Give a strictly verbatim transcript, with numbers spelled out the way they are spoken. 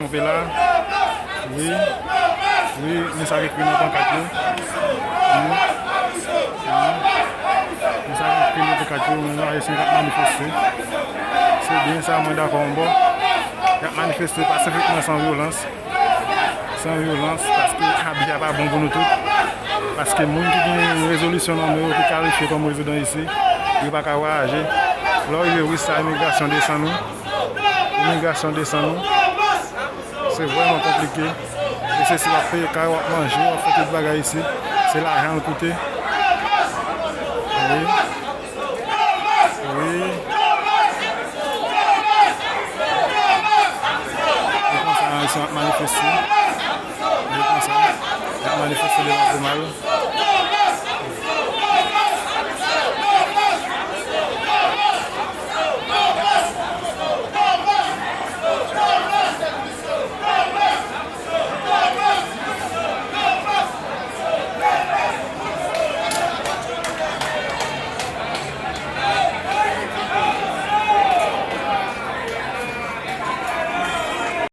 Kanpe la. Wi. Wi, men sa k ekri nan pankat yo. Wi. Wi. Men sa k ekri nan pankat yo, men Ayisyen k ap manifeste. Se byen sa, mwen dakò yon bò. Y ap manifeste pasifikman, san vyolans. San vyolans, paske abi a pa bon pou nou tout. Paske moun ki gen rezolisyon nan men yo, ki kalifye kòm rezidan isi, yo pa ka vwayaje. Lè w rive Wista, imigrasyon desann ou. Imigrasyon desann ou. Se vrèman konplike. E se si w ap peye kay, w ap manje, w ap fè tout bagay isi. Se lajan l koute. Wi. Wi. E konsa, Ayisyen ap manifeste. E konsa, y ap manifeste devan Komal.